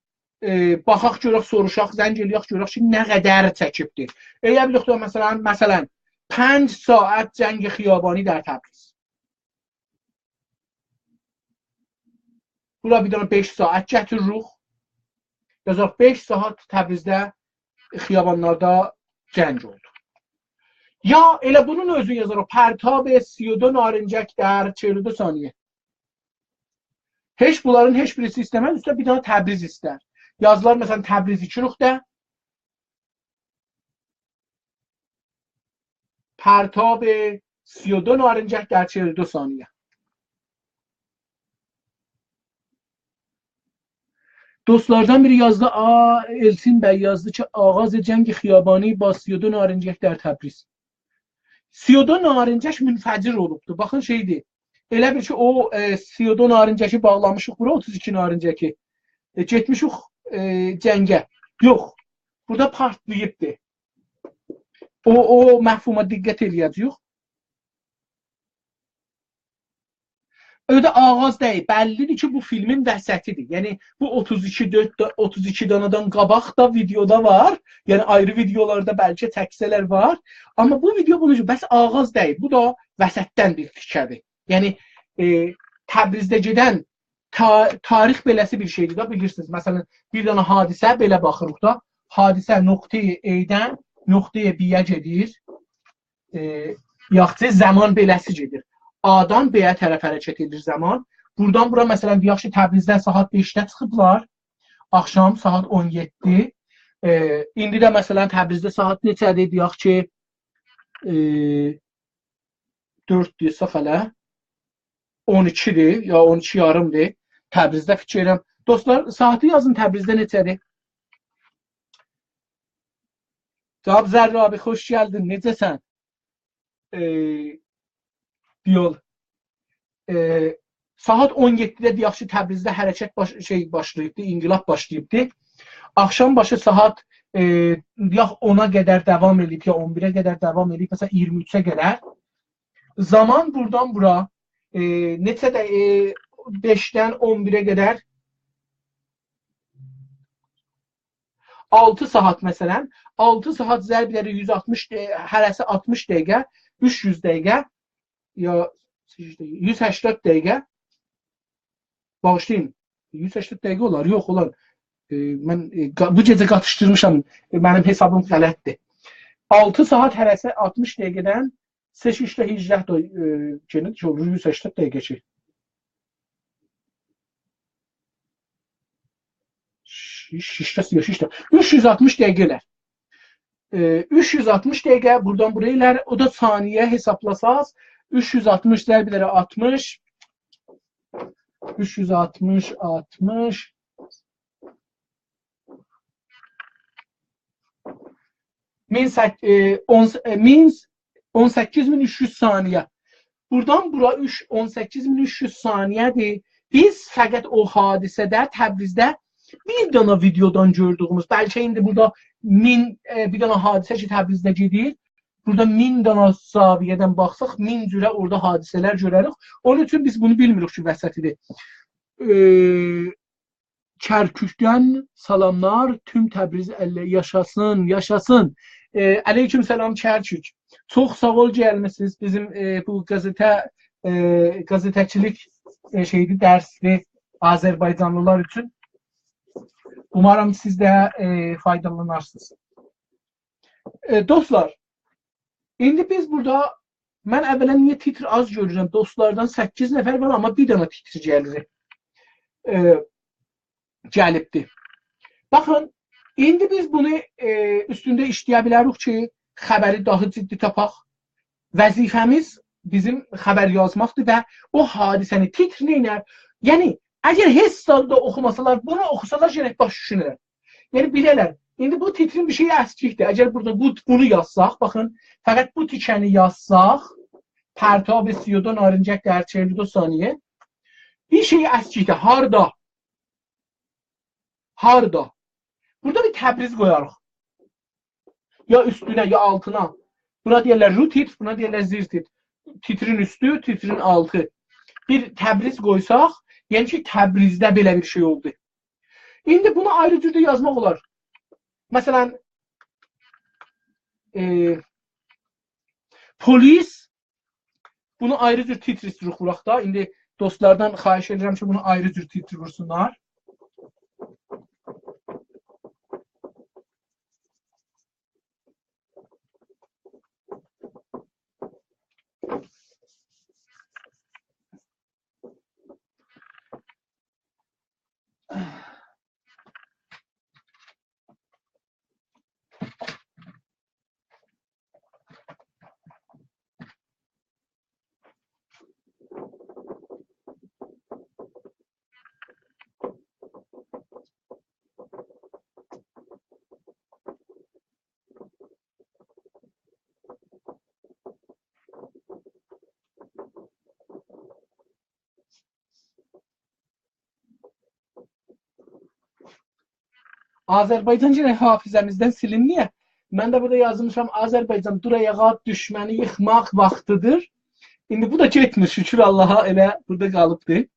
ائ، باخاق گؤرک، سوروشاق، زنگ ائلیک گؤرک کی، نه قدر چکیبدیر. ائلیه بیلیریک ده، مثلا، مثلا، پنج ساعت جنگ خیابانی در تبریز. بورا بیر دنه بئش ساعت گتیریریک. یازاق: بئش ساعت تبریزده خیابانلاردا جنگ اولدو. یا ائله بونون اؤزون یازاریق: پرتاب سی و دو نارنجک در چهل و دو ثانیه. هئچ بونلارین هئچ بیریسی ایسته‌مز، اوسته بیر دنه تبریز ایستر. یازیلار، مثلا، تبریز ایکی نقطه، پرتاب سی و دو نارنجک در چهل و دو ثانیه. دوستلاردان بیری یازدی، آ، ائلچین بی یازدی کی، آغاز جنگ خیابانی با سی و دو نارنجک در تبریز. سی و دو نارنجک منفجر اولوبدو. باخین، شئی‌دیر. ائله بیل کی، او، ائ، سی و دو نارنجکی باغلامیشیق بورا، اوتوز ایکی نارنجکی. ائ، گئتمیشیک، ائ، جنگه. یوخ. بورادا پارتلاییبدی. او، او مفهوما دقت ائلیه‌جه‌ییک. اؤزو ده آغاز دئییل، بللی‌دیر کی، بو فیلمین وسطی‌دیر. یعنی، بو اوتوز ایکی، دؤرد دا، اوتوز ایکی دانادان قاباق دا ویدئودا وار. یعنی، آیری ویدئولاردا بلکه چکسه‌لر وار. آمما بو ویدئو بونون اوچون، بس آغاز دئییل، بو دا وسطدن بیر تیکه‌دیر. یعنی، ائ، تبریزده گئدن تا-، تاریخ بئله‌سی بیر شئی‌دیر ده، بیلیرسینیز. مثلا، بیر دنه حادثه بئله باخیریق دا، حادثه نقطه‌ی A-دن نقطه‌ی B-یه گئدیر. ائ، یاخشی، زامان بئله‌سی گئدیر. A-دان B-یه طرف حرکت ائدیر زامان. بورادان بورا، مثلا، دئیک کی، تبریزدن ساعات بئشده چیخیبلار، آخشام ساعات اون یئددی. ائ، ایندی ده، مثلا، تبریزده ساعات نئچه‌دیر؟ دئیک کی، ائ، دؤرد دئسک هله، اون ایکی‌دیر، یا اون ایکی یاریم‌دیر. تبریزده فیکیر ائلیرم. دوستلار، ساعاتی یازین، تبریزده نئچه‌دیر؟ جواب: زرابی، خوش گلدین، نئجه‌سن؟ ائ، یول. ائ، ساعات اون یئددیده دئیک کی، تبریزده حرکت باش-، شئی باشلاییبدی، انقلاب باشلاییبدی. آخشام باشی ساعات، ائ، دئیک، اونا قدر داوام ائله‌ییب، یا اون بیره قدر داوام ائله‌ییب، مثلا، اییرمی اوچه قدر. زامان بورادان بورا، ائ، نئچه‌دیر، ائ، بئشدن اون بیره قدر؟ آلتی ساعات، مثلا، آلتی ساعات ضرب ائده‌ریک یوز آلتمیش، ائ، هره‌سی آلتمیش دقیقه، اوچ یوز دقیقه، یا یوز هشتاد دقیقه، باغیشلایین، یوز هشتاد دقیقه اولار، یوخ، اولار. ائ، من، ائ، قا-، بو گئجه قاتیشدیرمیشام، ائ، منیم حسابیم غلط‌دیر. آلتی ساعات هره‌سی آلتمیش دقیقه‌دن سئچ ایشده هیجده دا، ائ، گئنه شئی اولور، یوز هشتاد دقیقه کی. شیش، شیشده، شیشده. اوچ یوز آلتمیش دقیقه ائلر. ائ، اوچ یوز آلتمیش دقیقه بورادان بورایا ائلر. او دا ثانیه حسابلاساز، اوچ یوز آلتمیش ضرب ائده‌ریک آلتمیش. اوچ یوز آلتمیش، آلتمیش. مین سک-، ائ، اون، ائ، مین، اون سککیز مین اوچ یوز ثانیه. بورادان بورا اوچ، اون سککیز مین اوچ یوز ثانیه‌دیر. بیز فقط او حادثه‌ده، تبریزده بیر دنه ویدئودان گؤردویوموز، بلکه ایندی بورادا مین، ائ، بیر دنه حادثه کی، تبریزده گئدیر، بورادا مین دنه زاویه‌دن باخساق، مین جوره اورادا حادثه‌لر گؤرریک. اونون اوچون بیز بونو بیلمیریک کی، وسطی‌دیر. ائ، کرکوکدن سلاملار، توم تبریز الله، یاشاسین، یاشاسین. ائ، علیکم سلام کرکوک. چوخ ساغ اول گلمیسینیز. بیزیم، ائ، بو قزئته، ائ، قزئته‌چیلیک، ائ، شئی‌دیر، درس‌دیر آذربایجانلیلار اوچون. اومارام سیز ده، ائ، فایدالانارسینیز. ائ، دوستلار، ایندی بیز بورادا، من اولا نییه تیتر آز گؤرورم؟ دوستلاردان سککیز نفر وار، آمما بیر دنه تیتر گلیر. ائ، گلیبدی. باخین، ایندی بیز بونو، ائ، اوستونده ایشله‌یه بیلریک کی، خبری داها جدی تاپاق. وظیفه‌میز بیزیم خبر یازماقدیر و او حادثه‌نی، تیتر نئینر؟ یعنی، اگر هئچ زاد دا اوخوماسالار، بونو اوخوسالار، گرک باش دوشونه‌لر. یعنی، بیله‌لر. ایندی بو تیترین بیر شئیی اسکیکدیر. اگر بورادا بو، بونو یازساق، باخین، فقط بو تیکه‌نی یازساق، پرتاب سی و دو نارنجک در چهل و دو ثانیه، بیر شئی اسکیکدیر. هاردا؟ هاردا؟ بورادا بیر تبریز قویاریق. یا اوستونه، یا آلتینا. بونا دئیرلر رو تیتر، بونا دئیرلر زیر تیتر. تیترین اوستو، تیترین آلتی. بیر تبریز قویساق، یعنی کی، تبریزده بئله بیر شئی اولدو. ایندی بونو آیری جور ده یازماق اولار. مثلا، ائ، پلیس، بونو آیری جور تیتر ایستیریک ووراق دا. ایندی دوستلاردان خواهش ائدیرم کی، بونو آیری جور تیتر وورسونلار. آذربایجان گرک حافظه‌میزدن سیلینمه‌یه. من ده بورادا یازمیشام، آذربایجان، دور آیاغا، دوشمنی ییخماق واختیدیر. ایندی بو دا گئتمیر، شوکور آللاها، ائله بورادا قالیبدی.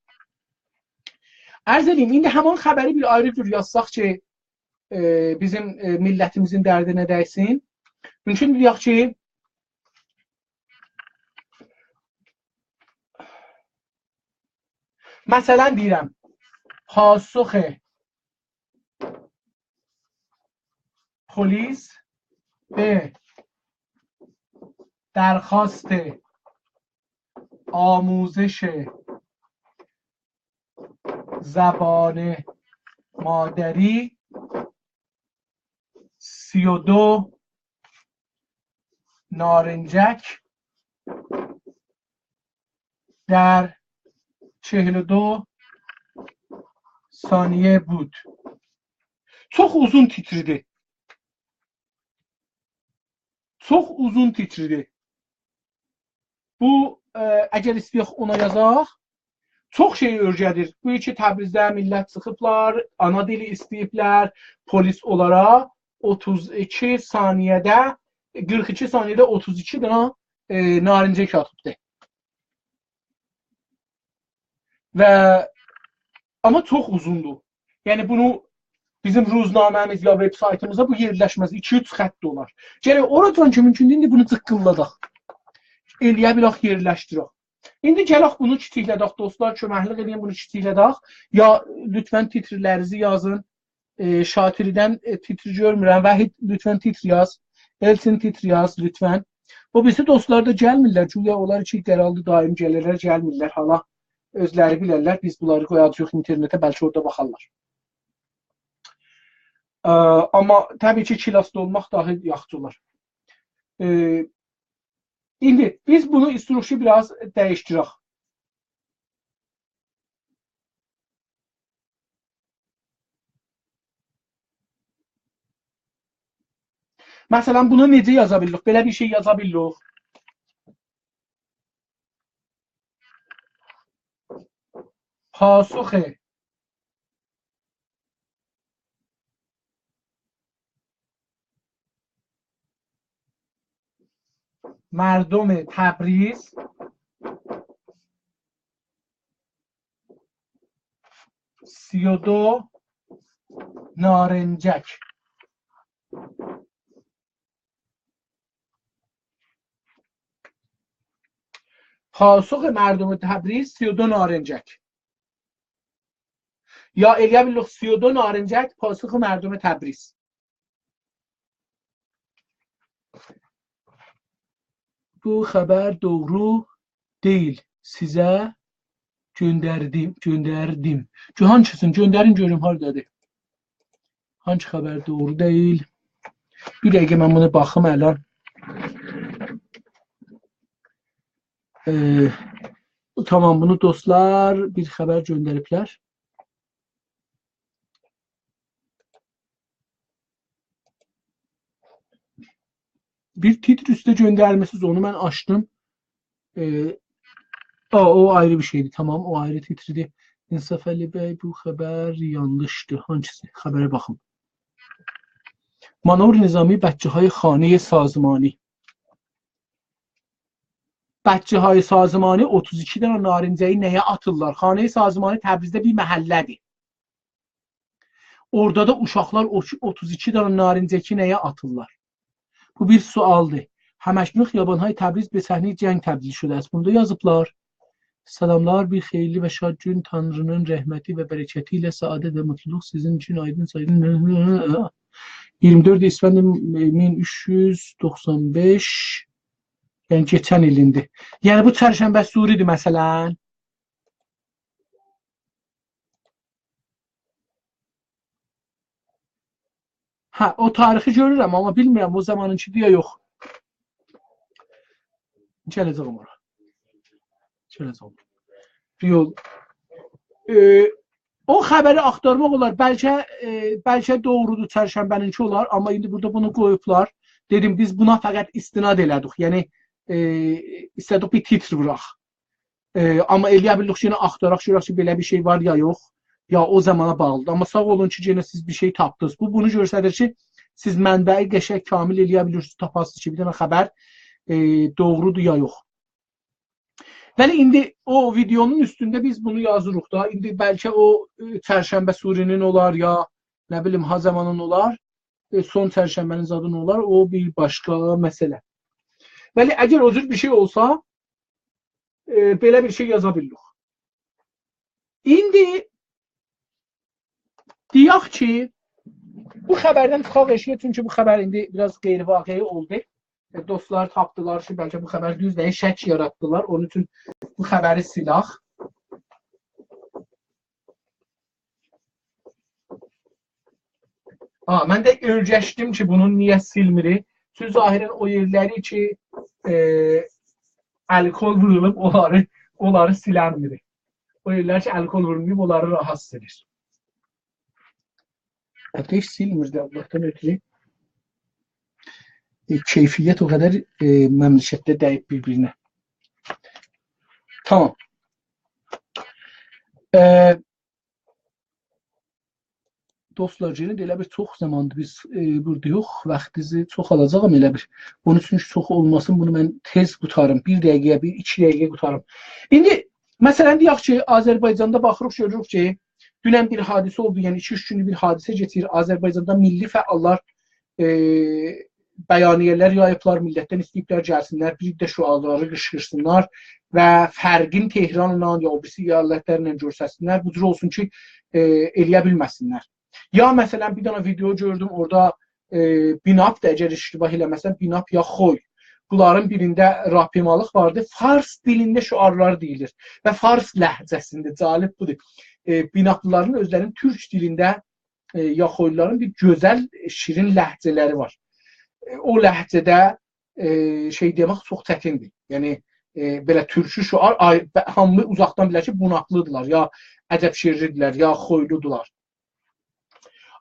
عرض ائدییم، ایندی همان خبری بیر آیری جور یازساق کی، ائ، بیزیم، ائ، میللتیمیزین دردینه دیسین. مومکون دئیک کی، مثلا دئییرم، پاسخ پلیس به درخواست آموزش زبان مادری سی و دو نارنجک در چهل و دو ثانیه بود. چوخ اوزون تیتریدی. چوخ اوزون تیتریدی. بو، ائ، اگر ایسته‌یک اونا یازاق، چوخ شئی اؤرگدیر. بو کی، تبریزده میللت چیخیبلار، آنا دیلی ایسته‌ییبلر، پلیس اونلارا اوتوز ایکی ثانیه‌ده، قیرخ ایکی ثانیه‌ده اوتوز ایکی دنه، ائ، نارنجک آتیبدی. و، آمما چوخ اوزوندور. یعنی بونو بیزیم روزنامه‌میز یا وبسایتیمیزدا بو یئرلشمز، ایکی-اوچ خط اولار. گرک اوراجان کی، مومکوندور، ایندی بونو جیققیللاداق. ائلیه بیلک یئرلشدیرک. ایندی گلک بونو کیچیکلدک، دوستلار، کؤمکلیک ائدین، بونو کیچیکلدک. یا لطفا تیترلرینیزی یازین. ائ، شاتری‌دن، ائ، تیتر گؤرمورم. وحید، لطفا تیتر یاز. ائلچین، تیتر یاز، لطفا. او بیریسی دوستلار دا گلمیرلر. گویا اونلار کی، قراردی، دائم گلیرلر، گلمیرلر. حالا اؤزلری بیلرلر. بیز بونلاری قویاجاغیق اینترنته، بلکه اورادا باخارلار. ائ، آمما طبیعی کی، کلاسدا اولماق داها یاخشی اولار. ائ، ایندی بیز بونو ایستیروخ کی، بیر آز دییشدیرک. مثلا، بونو نئجه یازا بیلیریک؟ بئله بیر شئی یازا بیلیریک. پاسخ مردم تبریز سی و دو نارنجک. پاسخ مردم تبریز سی و دو نارنجک. یا ائلیه بیلیریک سی و دو نارنجک پاسخ مردم تبریز. بو خبر دوغرو دئییل. سیزه گؤندردیم، گؤندردیم. گو-، هانسیسینی گؤندرین گؤروم هاردادیر. هانسی خبر دوغرو دئییل؟ بیر دقیقه من بونو باخیم الان. ائ، تامام، بونو دوستلار بیر خبر گؤندریبلر. بیر تیتر اوسته گؤندرمیسینیز، اونو من آچدیم. ائ، آ، او آیری بیر شئیدیر، تامام، او آیری تیتردیر. انصافعلی بی، بو خبر یانلیشدیر. هانسیسی؟ خبره باخیم. مانور نظامی بچه‌های خانهٔ سازمانی. بچه‌های سازمانی اوتوز ایکی دنه نارنجه‌یی نه‌یه آتیرلار؟ خانهٔ سازمانی تبریزده بیر محله‌دیر. اورادا دا اوشاقلار او، اوتوز ایکی دنه نارنجکی نه‌یه آتیرلار؟ بو بیر سؤالدیر. هم‌اکنون خیابان‌های تبریز به صحنهٔ جنگ تبدیل شده است. بونو دا یازیبلار. سلاملار، بیر خئییرلی و شاد گون، تانری‌نین رحمتی و برکتی ایله سعادت و موتلولوق سیزین اوچون آیدین سایدین. ایگیرمی دؤرد اسفند مین اوچ یوز دوخسان بئش، یعنی کئچن ایل ایندی. یعنی بو چرشنبه سوری‌دیر مثلا. هه، او تاریخی گؤرورم، آمما بیلمیرم او زامانینکی‌دیر یا یوخ. گله‌جه‌یم اورا. گله‌جه‌یم. یول. ائ، او خبری آختارماق اولار. بلکه، ائ، بلکه دوغرودور، چرشنبه‌نینکی اولار، آمما ایندی بورادا بونو قویوبلار. دئدیم، بیز بونا فقط استناد ائله‌دیک. یعنی، ائ، ایسته‌دیک بیر تیتر ووراق. ائ، آمما ائلیه بیلدیک کی، یئنه آختاراق گؤرک کی، بئله بیر شئی وار یا یوخ، یا او زامانا باغلیدیر. آمما ساغ اولون کی، یئنه سیز بیر شئی تاپدینیز. بو، بونو گؤستریر کی، سیز منبعی قشنگ، کامل ائلیه بیلیرسینیز، تاپاسینیز کی، بیر دنه خبر، ائ، دوغرودور یا یوخ. ولی ایندی او ویدئونون اوستونده بیز بونو یازیریق دا. ایندی بلکه او، ائ، چرشنبه سوری‌نین اولار، یا نه بیلیم، ها زامانین اولار، ائ، سون چرشنبه‌نین زادین اولار، او بیر باشقا مسئله. ولی اگر او جور بیر شئی اولسا، ائ، بئله بیر شئی یازا بیلیریک. ایندی دئیک کی، بو خبردن چیخاق ائشیگه، چونکی بو خبر ایندی بیر آز غیرواقعی اولدو. ائ، دوستلار تاپدیلار کی، بلکه بو خبر دوز دئییل، شک یاراتدیلار. اونون اوچون بو خبری سیلاق. ها، من ده اؤیرشدیم کی، بونون نییه سیلمیریک. چونکی ظاهرا او یئرلری کی، ائ، الکل وورولوب، اونلاری، اونلاری سیلنمیریک. او یئرلر کی، الکل وورولماییب، اونلاری راحت سیلیر. حتی هئچ سیلمیر ده، آللاهدان اؤتورو. ائ، کیفیت او قدر، ائ، مملکتده دَییب بیر-بیرینه. تامام. ائ، دوستلار، یئنه ده ائله بیر چوخ زاماندیر بیز، ائ، بورادا یوخ، واختینیزی چوخ آلاجاغام ائله بیر. اونون اوچون چوخ اولماسین، بونو من تئز قوتاریم. بیر دقیقه‌یه، بیر، ایکی دقیقه‌یه قوتاریم. ایندی، مثلا، دئیک کی، آذربایجاندا باخیریق، گؤروروک کی، دونن بیر حادثه اولدو، یعنی ایکی-اوچ گوندور بیر حادثه کئچیر. آذربایجاندا میللی فعاللار، ائ، بیانیه‌لر یاییبلار، میللتدن ایسته‌ییبلر گلسینلر، بیر ده شعارلاری قیشقیرسینلار و فرقین تهرانلا یا او بیریسی ایالتلرله گؤرستسینلر. بو جور اولسون کی، ائ، ائلیه بیلمه‌سینلر. یا مثلا، بیر دنه ویدئو گؤردوم، اورادا، ائ، بیناب دا، اگر اشتباه ائله‌مه‌سم، بیناب یا خوی. بونلارین بیرینده راپیمالیق واردی. فارس دیلینده شعارلار دئییلیر و فارس لهجه‌سینده. جالب بودور. ائ، بینابلیلارین اؤزلرینین تورک دیلینده، ائ، یا خویلولارین بیر گؤزل، شیرین لهجه‌لری وار. ائ، او لهجه‌ده، ائ، شئی دئمک چوخ چتیندیر. یعنی، ائ، بئله تورکو شعار، آی، به-، هامی اوزاقدان بیلر کی، بینابلیدیرلار، یا عجب‌شیرلیدیرلر، یا خویلودولار.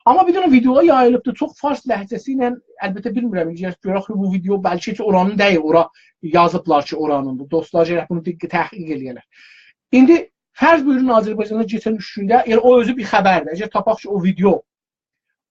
آمما بیر دنه ویدئو یاییلیبدی، چوخ فارس لهجه‌سی ایله، البته بیلمیرم، ایندی گؤرک کی، بو ویدئو بلکه کی، اورانین دئییل، اورا یازیبلار کی، اورانیندیر. دوستلار، گرک بونو دقت، تحقیق ائله‌یه‌لر. ایندی فرض بویورون، آذربایجاندا کئچن اوچ گونده، یعنی او اؤزو بیر خبردیر. اگر تاپاق کی، او ویدئو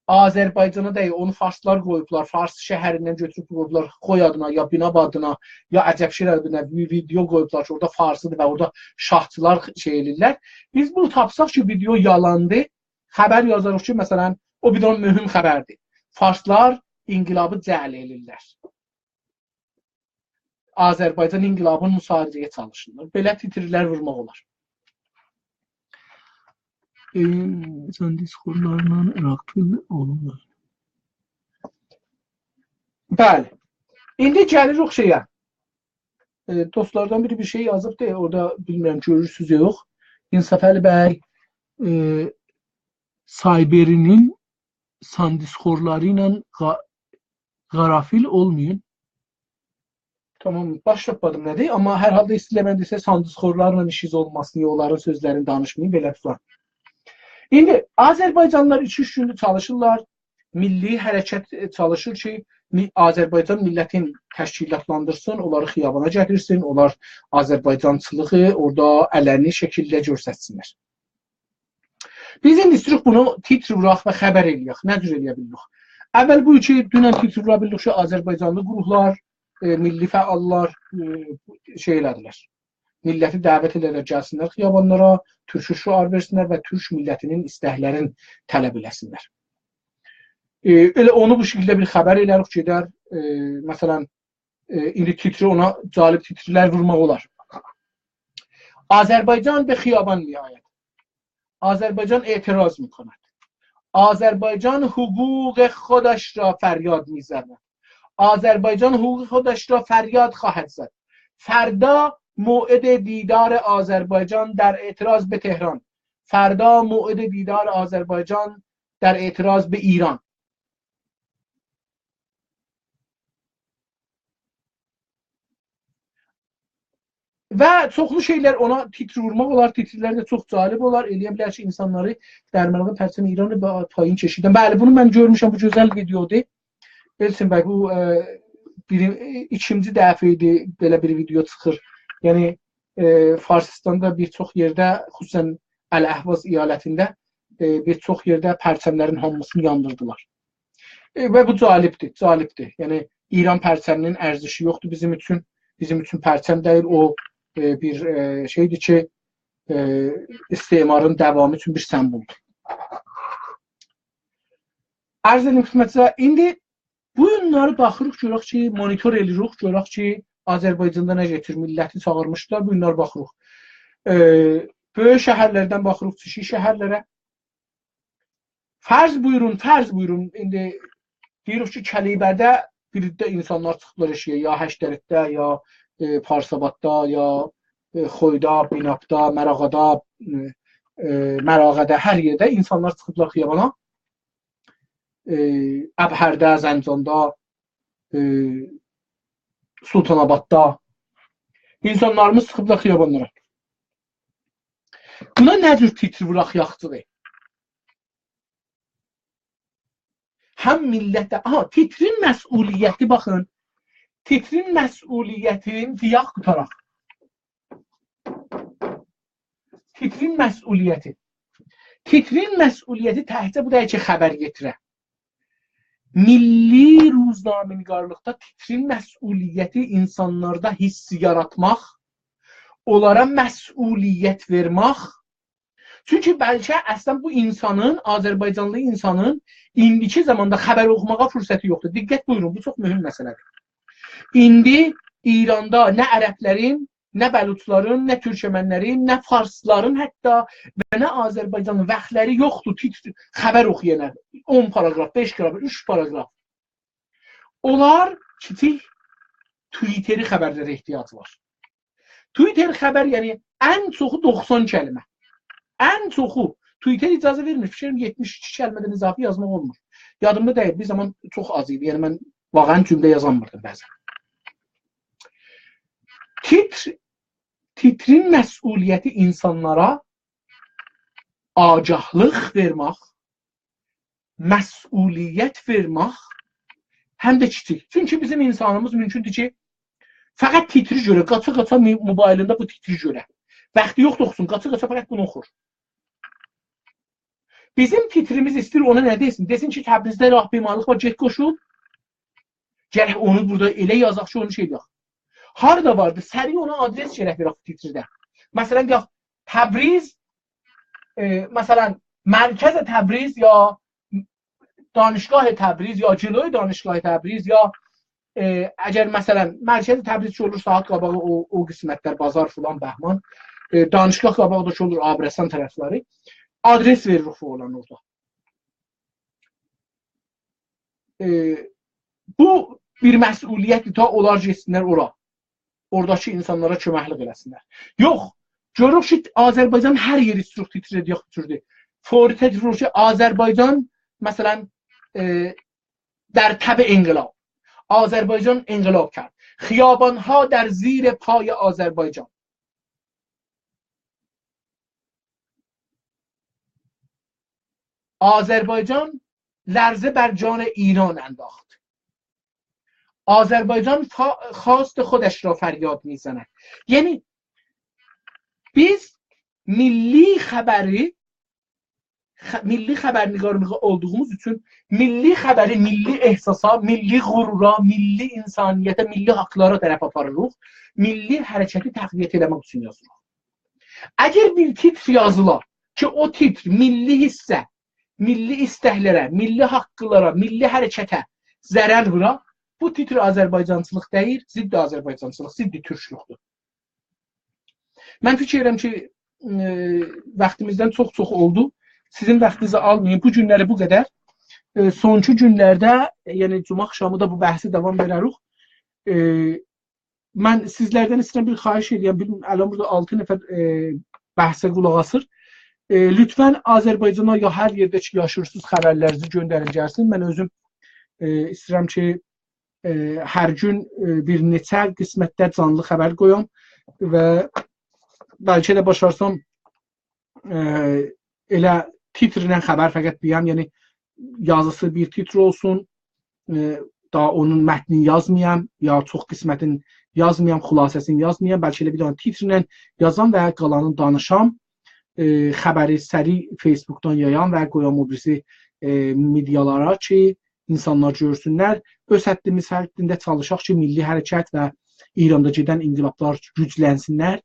آذربایجانا دئییل، اونو فارسلار قویوبلار، فارس شهریندن گؤتوروب قویوبلار خوی آدینا، یا بیناب آدینا، یا عجب‌شیر آدینا بیر ویدئو قویوبلار کی، اورادا فارسیدیر و اورادا شاهچیلار شئی ائله‌ییرلر. بیز بونو تاپساق کی، ویدئو یالاندیر، خبر یازاریق کی، مثلا، او بیر دنه مهم خبردیر. فارسلار انقلابی جعل ائله‌ییرلر. آذربایجان انقلابینی مساعده‌یه چالیشیرلار. بئله تیترلر وورماق اولار. ائ، سن دیسکوردلارینان عراقی اولورلار. بلی. ایندی گلیریک شئیه. ائ، دوستلاردان بیری بیر شئی یازیبدی، اورادا بیلمیرم، گؤرورسونوز یا یوخ. انصافعلی بی، ائ، سایبری‌نین ساندیسخورلاری ایله غا-، غافل اولمایین. تامام، باش تاپمادیم نه‌دیر، آمما هر حالدا ایسته‌ییرلر من دئسه ساندیسخورلارلا ایشینیز اولماسین، اونلارین سؤزلرینی دانیشمایین، بئله فلان. ایندی آذربایجانلیلار ایکی-اوچ گوندور چالیشیرلار، میللی حرکت، ائ، چالیشیر کی، می-، آذربایجان میللتین تشکیلاتلاندیرسین، اونلاری خیابانا گتیرسین، اونلار آذربایجانچیلیغی اورادا علنی شکیلده گؤسترسینلر. بیز ایندی ایسته‌ییریک بونو تیتر ووراق و خبر ائله‌یک. نه جور ائله‌یه بیلیریک؟ اول بو کی، دونن تیتر وورا بیلدیک کی، آذربایجانلی گروهلار، ائ، میللی فعاللار، ائ، شئی ائله‌دیلر. میللتی دعوت ائله‌دیلر، گلسینلر خیابانلارا، تورکو شعار وئرسینلر و تورک میللتینین ایستکلرینی طلب ائله‌سینلر. ائ، ائله اونو بو شکیلده بیر خبر ائله‌ریک گئدر. ائ، مثلا، ائ، ایندی تیتری اونا جالب تیترلر وورماق اولار. آذربایجان به خیابان می‌آید. آذربایجان اعتراض می‌کند. آذربایجان حقوق خودش را فریاد می‌زند. آذربایجان حقوق خودش را فریاد خواهد زد. فردا موعد دیدار آذربایجان در اعتراض به تهران. فردا موعد دیدار آذربایجان در اعتراض به ایران. و چوخلو شئیلر اونا تیتر وورماق اولار، تیترلر ده چوخ جالب اولار، ائله‌یه بیلر کی، اینسانلاری درمانلیغا پرچم ایران و پایین کشیدن. بلی، بونو من گؤرموشم، بو گؤزل ویدئودور. ائلچین بی، بو، ائ، بیری، ائ، ایکینجی دفعه ایدی بئله بیر ویدئو چیخیر. یعنی، ائ، فارسیستاندا بیر چوخ یئرده، خصوصا الاحواز ایالتینده، ائ، بیر چوخ یئرده پرچملرین هامیسینی یاندیردیلار. ائ، و بو جالبدیر، جالبدیر. یعنی، ایران پرچمینین ارزشی یوخدور بیزیم اوچون. بیزیم اوچون پرچم دئییل، او، ائ، بیر، ائ، شئیدیر کی، ائ، استعمارین داوامی اوچون بیر سمبولدور. عرض ائدیم خدمتینیزه، ایندی بو گونلری باخیریق، گؤرک کی، مونیتور ائله‌ییریک، گؤرک کی، آذربایجاندا نه گئدیر، میللتی چاغیرمیشلار، بو گونلری باخیریق. ائ، بؤیوک شهرلردن باخیریق، کیچیک شهرلره. فرض بویورون، فرض بویورون، ایندی دئییریک کی، کلیبرده بیر عده اینسانلار چیخیبلار ائشیگه، یا هشترکده، یا، ائ، پارس‌آباددا، یا، ائ، خویدا، بینابدا، مراغادا، ائ، ائ، مراغادا، هر یئرده اینسانلار چیخیبلار خیابانا. ائ، ابهرده، زنجاندا، ائ، سلطان‌آباددا اینسانلاریمیز چیخیبلار خیابانلارا. بونا نه جور تیتر ووراق یاخشیدیر؟ هم میللته، آها، تیترین مسئولیتی، باخین، تیترین مسئولیتین، دئیک قوتاراق. تیترین مسئولیتی. تیترین مسئولیتی تکجه بو دئییل کی، خبر یئتیره. میللی روزنامه‌نگارلیقدا تیترین مسئولیتی اینسانلاردا حیس یاراتماق، اونلارا مسئولیت وئرمک. چونکی بلکه اصلا بو اینسانین، آذربایجانلی اینسانین ایندیکی زاماندا خبر اوخوماغا فرصتی یوخدور. دقت بویورون، بو چوخ مهم مسئله‌دیر. ایندی ایراندا نه عربلرین، نه بلوچلارین، نه تورکمنلرین، نه فارسلارین حتی و نه آذربایجانین واختلاری یوخدور، تیتر، خبر اوخویانا. اون پاراگراف، بئش پاراگراف، اوچ پاراگراف. اونلار کیچیک توییتری خبرلره احتیاج وار. توییتر خبر، یعنی ان چوخو دوخسان کلمه. ان چوخو. توییتر اجازه وئرمیر، فیکر ائلیرم یئتمیش ایکی کلمه‌دن اضافه یازماق اولمور. یادیمدا دئییل، بیر زامان چوخ آز ایدی. یعنی من واقعا جمله یازانمیردیم بعضا. تیتر، تیترین مسئولیتی اینسانلارا آگاهلیق وئرمک، مسئولیت وئرمک، هم ده کیچیک. چونکی بیزیم اینسانیمیز مومکوندور کی، فقط تیتری گؤره، قاچا-قاچا مو-، موبایلیندا بو تیتری گؤره. واختی یوخدور اوخوسون، قاچا-قاچا فقط بونو اوخور. بیزیم تیتریمیز ایسته‌ییر اونا نه دئسین؟ دئسین کی، تبریزده راهپیمالیق وار، گئت قوشول. گرک اونو بورادا ائله یازاق کی، اونو شئی ائدک. هاردا واردی؟ سریع اونا آدرس گرک وئرک تیترده. مثلا، دئیک، تبریز، ائ، مثلا، مرکز تبریز یا دانشگاه تبریز یا جلوی دانشگاه تبریز یا، ائ، اگر، مثلا، مرکز تبریز کی اولور ساعات قاباغی او، او قسمتلر، بازار فلان، بهمان، ائ، دانشگاه قاباغی دا کی اولور آبرسان طرفلری، آدرس وئریریک فوراً اورادا. ائ، بو بیر مسئولیتدیر، تا اونلار گئتسینلر اورا. اوراداکی اینسانلارا کؤمکلیک ائله‌سینلر. یوخ، گؤروروک کی، آذربایجان هر یئری ایسته‌ییریک تیتر ائدک، بوتوردو. فوری تیتر وورور کی، آذربایجان، مثلا، ائ، در تب انقلاب. آذربایجان انقلاب کرد. خیابان‌ها در زیر پای آذربایجان. آذربایجان لرزه بر جان ایران انداخت. آذربایجان فا-، خواست خودش را فریاد می‌زند. یعنی بیز میللی خبری، خ-، میللی خبرنگارلیغی اولدوغوموز اوچون میللی خبری میللی احساسا، میللی غرورا، میللی انسانیته، میللی حاقلارا طرف آپاریریق. میللی حرکتی تقویت ائله‌مک اوچون یازیریق. اگر بیر تیتر یازیلا کی، او تیتر میللی حیسه، میللی ایستکلره، میللی حاقلارا، میللی حرکته ضرر وورا، بو تیتر آذربایجانچیلیق دئییل، ضد آذربایجانچیلیق، ضد تورکلوکدور. من فیکیر ائدیرم کی، ائ، واختیمیزدان چوخ-چوخ اولدو. سیزین واختینیزی آلماییم. بو گونلری بو قدر. ائ، سونکی گونلرده، یعنی جمعه آخشامی دا بو بحثی داوام وئرریک. ائ، من سیزلردن ایسته‌ییرم، بیر خواهش ائدیرم. بیلمیرم، الان بورادا آلتی نفر، ائ، بحثه قولاق آسیر. ائ، لطفاً آذربایجانا یا هر یئرده کی یاشاییرسینیز، خبرلرینیزی گؤندرین گلسین. من اؤزوم، ائ، ایسته‌ییرم کی، ائ، هر گون، ائ، بیر نئچه قسمتده جانلی خبر قویام و بلکه ده باشارسام، ائ، ائله تیترله خبر فقط دئیم، یعنی یازیسی بیر تیتر اولسون، ائ، داها اونون متنینی یازمایام، یا چوخ قسمتین یازمایام، خلاصه‌سینی یازمایام، بلکه ائله بیر دنه تیترله یازام و قالانینی دانیشام. ائ، خبری سریع فیسبوکدان یایام و قویام او بیریسی، ائ، مئدیالارا کی، اینسانلار گؤرسونلر. اؤز حدیمیز حدینده چالیشاق کی، میللی حرکت و ایراندا گئدن انقلابلار گوجلنسینلر.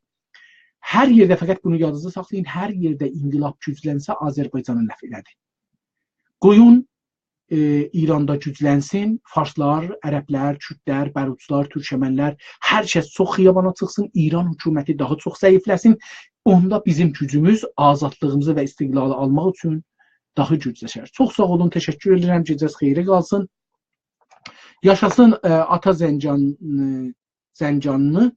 هر یئرده، فقط بونو یادینیزدا ساخلایین، هر یئرده انقلاب گوجلنسه، آذربایجانا نفع ائله‌دی. قویون، ائ، ایراندا گوجلنسین، فارسلار، عربلر، کوردلر، بلوچلار، تورکمنلر، هر کس چوخ خیابانا چیخسین، ایران حکومتی داها چوخ ضعیفله‌سین. اوندا بیزیم گوجوموز آزادلیغیمیزی و استقلالی آلماق اوچون داها گوجله‌شر. چوخ ساغ اولون، تشکر ائدیرم. گئجه‌ز خئیره قالسین. یاشاسین، ائ، آتا زنجان، ائ، زنجانلی،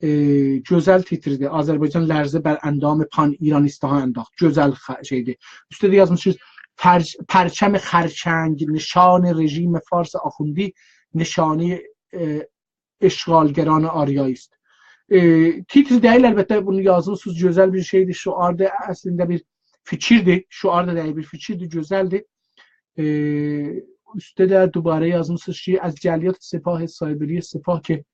ائ، گؤزل تیتردیر. آذربایجان لرزه بر اندام پان‌ایرانیست‌ها انداخت. گؤزل خ-، شئیدیر. اوسته ده یازمیشیق، «پر-، پرچم خرچنگ، نشان رژیم فارس آخوندی، نشانهٔ، ائ، اشغالگران آریایی است.» ائ، تیتر دئییل، البته، بونو یازمیسینیز، گؤزل بیر شئیدیر، شعاردیر، اصلینده بیر فیکیردیر، شعار دا دئییل، بیر فیکیردیر، گؤزلدیر. ائ، اوسته ده دوباره یازمیسینیز کی، «از جریان سپاه سایبری سپاه که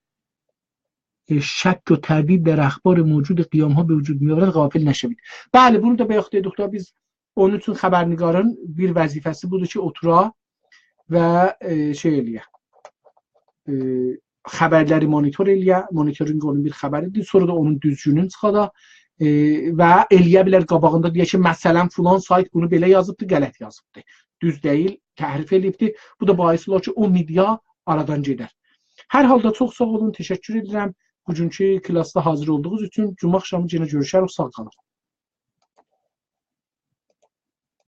شک و تردید در اخبار موجود قیام‌ها به وجود می‌آورد غافل نشوید.» بلی، بونو دا بایاق دئدیک دا، بیز اونون اوچون خبرنگارین بیر وظیفه‌سی بودور کی، اوتورا و، ائ، شئی ائله‌یه. ائ، خبرلری مونیتور ائله‌یه، مونیتورینگ اونون بیر خبریدیر، سونرا دا اونون دوزگونونو چیخادا، ائ، و ائله‌یه بیلر قاباغیندا دئیه کی، مثلاً، فلان سایت بونو بئله یازیبدی، غلط یازیبدی. دوز دئییل، تحریف ائله‌ییبدی. بو دا باعث اولار کی، او مئدیا آرادان گئدر. هر حالدا چوخ ساغ اولون، تشکر ائدیرم. بوگونکو کلاسدا حاضر اولدوغونوز اوچون. جمعه آخشامی یئنه گؤروشریک، ساغ قالین.